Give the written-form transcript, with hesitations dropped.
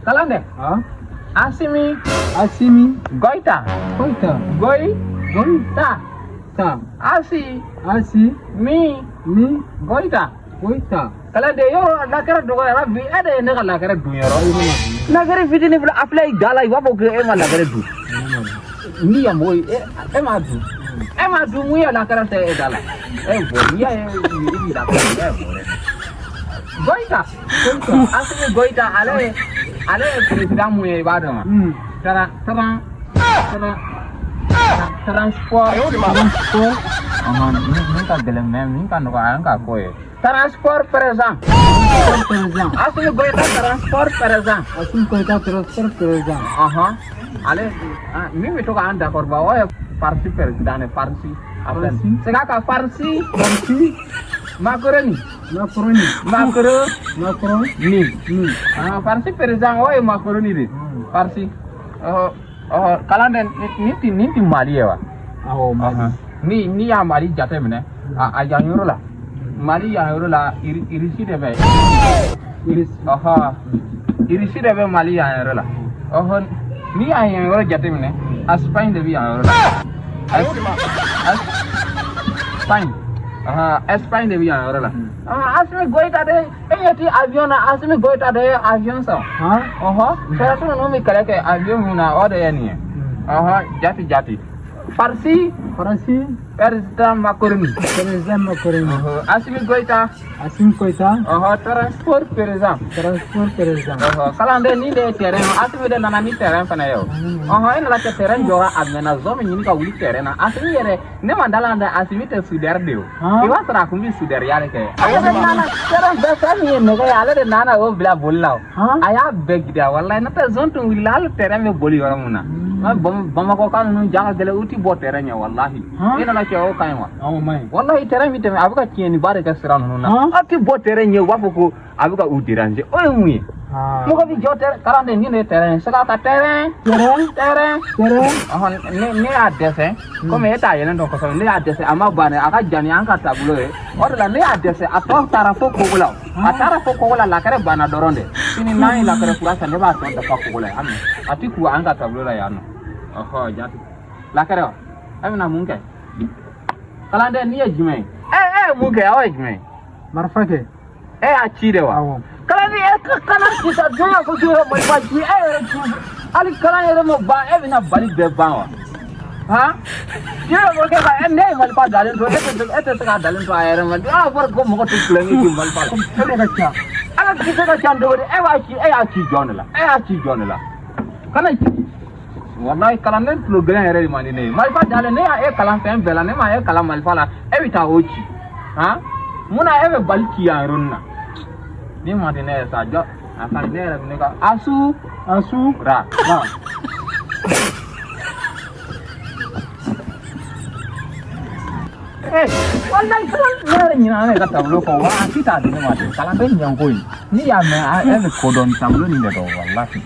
Kalanden. Ah. Asimi. Asimi. Goïta. Goïta. Goï. Goïta. Ta. Asi. Asi. Mi. Mi. Goïta. Goïta. Kalanden yɔrɔ lakɛrɛ dɔgɔyara bi, e de ye ne ka lakɛrɛ dun yɔrɔ. Lakɛrɛ fitinin filɛ, a filɛ i da la, i b'a fɔ ko e ma lakɛrɛ dun. Ni yan mɔgɔ ye, e m'a dun. E m'a dun, mun ye lakɛrɛ tɛ e da la? E bɔ, n'i y'a ye i b'i lakɛrɛ, i y'a ye bɔ dɛ. Goïta. Asimi Goïta, ale ye président mun ye, i b'a dɔn wa? Tara taran taran transport. Transport. Ɔhɔn, min ka gɛlɛn mais min ka nɔgɔn an k'a k'o ye. Transport présent. Président. Asimi Goïta transport présent. Asimi Goïta transport président. Ɔhɔn, ale ah, min bɛ to k'an d'accord ba, o ye Farsi président de Farsi. A filɛ nin ye. Farsi. Segin a kan, Farsi. Farsi. Macaroni. Macaroni. Macro. Macron. Ni. Ni. Ah, Farsi président o ye macaroni de. Farsi. Ɔhɔ ɔhɔ, kalanden, nin ti Mali ye wa? Awɔ, Mali. Ni y'a Mali jate minɛ, a yan yɔrɔ la. Mali yan yɔrɔ la, Irisi de bɛ. Iris. Ɔhɔ, Irisi de bɛ Mali yan yɔrɔ la. Ɔhɔ, n'i y'a yan yɔrɔ jate minɛ, Espagne de bɛ yan yɔrɔ la. Espagne. Ɔhɔ, Espagne de bɛ yan yɔrɔ la. Ɔhɔ, Asimi Goïta de, e ɲɛ ti avion na, Asimi Goïta de ye avion san. Han. Ɔhɔ, sɔrɔdasi ninnu bɛ kɛlɛ kɛ avion min na, o de ye nin ye. Ɔhɔ, jati jati. Farsi. Faransi. Président Macaroni. Président Macaroni. Ɔhɔ, Asimi Goïta. Asimi Goïta. Ɔhɔ, transport président. Transport président. Ɔhɔ, kalanden, nin de ye terrain ye. Asimi de nana ni terrain fana ye o. Ɔhɔ, e nana kɛ terrain jɔra a mɛnna, zon bɛ ɲini ka wuli terrain na. Asimi yɛrɛ, ne ma da la dɛ, Asimi tɛ soudeur de ye o. I b'a sɔrɔ a kun bɛ soudeur de kɛ. Ale de nana terrain bɛɛ, fɛn min ye nɛgɛ ye, ale de nana o bila boli la o. A y'a bɛɛ giriya walayi, n'o tɛ zon tun wulila hali terrain bɛ boli yɔrɔ min na. Bamakɔ ka ninnu ja ka gɛlɛn, u ti bɔ terrain ɲɛ walahi. E nana kɛ o ka ɲi wa? Awɔ, ma ɲi. Walahi, terrain bɛ tɛmɛ, a bɛ ka tiɲɛniba de kɛ sira ninnu na. Aw ti bɔ terrain ɲɛ, u b'a fɔ ko a bɛ ka u déranger. O ye mun ye? Mɔgɔ bɛ jɔ terrain, kalanden, nin de ye terrain ye. Segin a kan, terrain. Terrain. Terrain. Terrain. Ɔhɔn, ne y'a dɛsɛ komi e t'a yɛlɛn dɔn kosɛbɛ, ne y'a dɛsɛ, a ma ban dɛ, a ka jan ni an ka taabolo ye. O de la ne y'a dɛsɛ, a tɔ taara fo kogo la. A taara fo kogo la, lakɛrɛ banna dɔrɔn de. Sini n'an ye lakɛrɛ kura san, ne b'a tɔ dafa kogo la yan nɔ. A ti ku an ka taabolo la yan nɔ. Ɔhɔ, jati. Lakɛrɛ wa? E bɛna mun kɛ? Kalanden, nin ye jumɛn ye? E ye mun kɛ? Aw ye jumɛn ye? Marifa kɛ. E y'a ci de wa? Awɔ. Kalanden, e ka kalan sisan, jɔn y'a fɔ k'i bɛ marifa ci? E yɛrɛ ci. Hali kalan yɛrɛ ma ban, e bɛna bali bɛɛ ban wa? Han? I yɛrɛ ko k'e ka ne ye marifa dalen to, e tɛ se k'a dalen to a yɛrɛ ma. A fɔra ko mɔgɔ tɛ tulonkɛ kɛ marifa la. E ka ca. Ala kisɛ ka ca cogo di? E b'a ci, e y'a ci jɔn de la? E y'a ci jɔn de la? Kana ci. Wallahi, kalanden tulo gɛlɛn yɛrɛ de man di ne ye. Marifa dalen, ne y'a e kalan fɛn bɛɛ la, ne ma e kalan marifa la, e bɛ taa o ci. Han? Munna e bɛ bali ci yan yɔrɔnin na? Ni man di ne ye sa, jɔ. A ka ne yɛrɛ bɛ ne ka asu. Asu. Ra. Ra. Eh, wallahi kalan ne yɛrɛ ɲinɛ an yɛrɛ ka tableau kɔ wa, a ti t'a di ne ma ten. Kalanden ɲanko in. N'i y'a mɛn e bɛ ko dɔn tableau nin de dɔn wallahi.